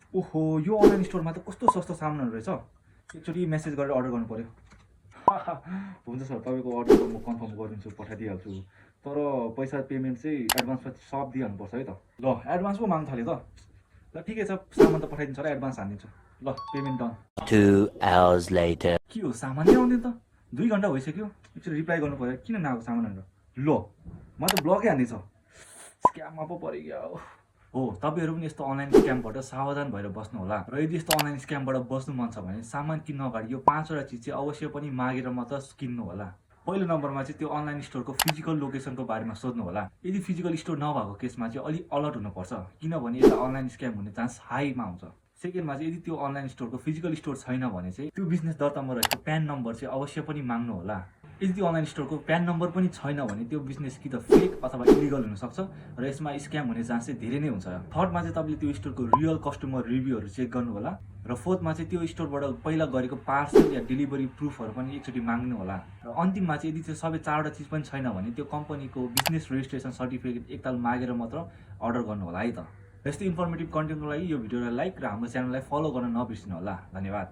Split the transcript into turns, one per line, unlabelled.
ओहो, यो अनलाइन स्टोरमा त कस्तो सस्तो सामानहरू रहेछ। एकचोटि मेसेज गरेर अर्डर गर्नु पर्यो। हुन्छ सर, तपाईँको अर्डर त म कन्फर्म गरिदिन्छु, पठाइदिइहाल्छु। तर पैसा पेमेन्ट चाहिँ एडभान्समा सब दिइहाल्नुपर्छ है त। ल, एडभान्स पो माग्नु थाल्यो त। ल ठिकै छ, सामान त पठाइदिन्छ र एडभान्स हानिदिन्छु। ल, पेमेन्ट डन।
2 hours later.
के हो, सामान नै आउँदैन त? 2 घन्टा भइसक्यो। एकचोटि रिप्लाई गर्नु पर्यो, किन नआएको सामानहरू? ल, म त ब्लकै हान्दैछ। स्क्याममा पो परिगयो। हो, तपाईँहरू पनि यस्तो अनलाइन स्क्यामबाट सावधान भएर बस्नु होला। र यदि यस्तो अनलाइन स्क्यामबाट बस्नु मन छ भने सामान किन्न अगाडि यो 5वटा चिज चाहिँ अवश्य पनि मागेर मात्र किन्नु होला। पहिलो नम्बरमा चाहिँ त्यो अनलाइन स्टोरको फिजिकल लोकेसनको बारेमा सोध्नु होला। यदि फिजिकल स्टोर नभएको केसमा चाहिँ अलि अलर्ट हुनुपर्छ, किनभने यता अनलाइन स्क्याम हुने चान्स हाईमा हुन्छ। सेकेन्डमा चाहिँ यदि त्यो अनलाइन स्टोरको फिजिकल स्टोर छैन भने चाहिँ त्यो बिजनेस दर्तामा रहेको प्यान नम्बर चाहिँ अवश्य पनि माग्नु होला। यदि त्यो अनलाइन स्टोरको प्यान नम्बर पनि छैन भने त्यो बिजनेस कि त फेक अथवा इलिगल हुनसक्छ र यसमा स्क्याम हुने चान्स चाहिँ धेरै नै हुन्छ। थर्डमा चाहिँ तपाईँले त्यो स्टोरको रियल कस्टमर रिभ्यूहरू चेक गर्नु होला। र फोर्थमा चाहिँ त्यो स्टोरबाट पहिला गरेको पार्सल या डेलिभरी प्रुफहरू पनि एकचोटि माग्नु होला। र अन्तिममा चाहिँ यदि त्यो सबै 4वटा चिज पनि छैन भने त्यो कम्पनीको बिजनेस रेजिस्ट्रेसन सर्टिफिकेट एकताल मागेर मात्र अर्डर गर्नु होला है त। यस्तै इन्फर्मेटिभ कन्टेन्टको लागि यो भिडियोलाई लाइक र हाम्रो च्यानललाई फलो गर्न नबिर्सिनु होला। धन्यवाद।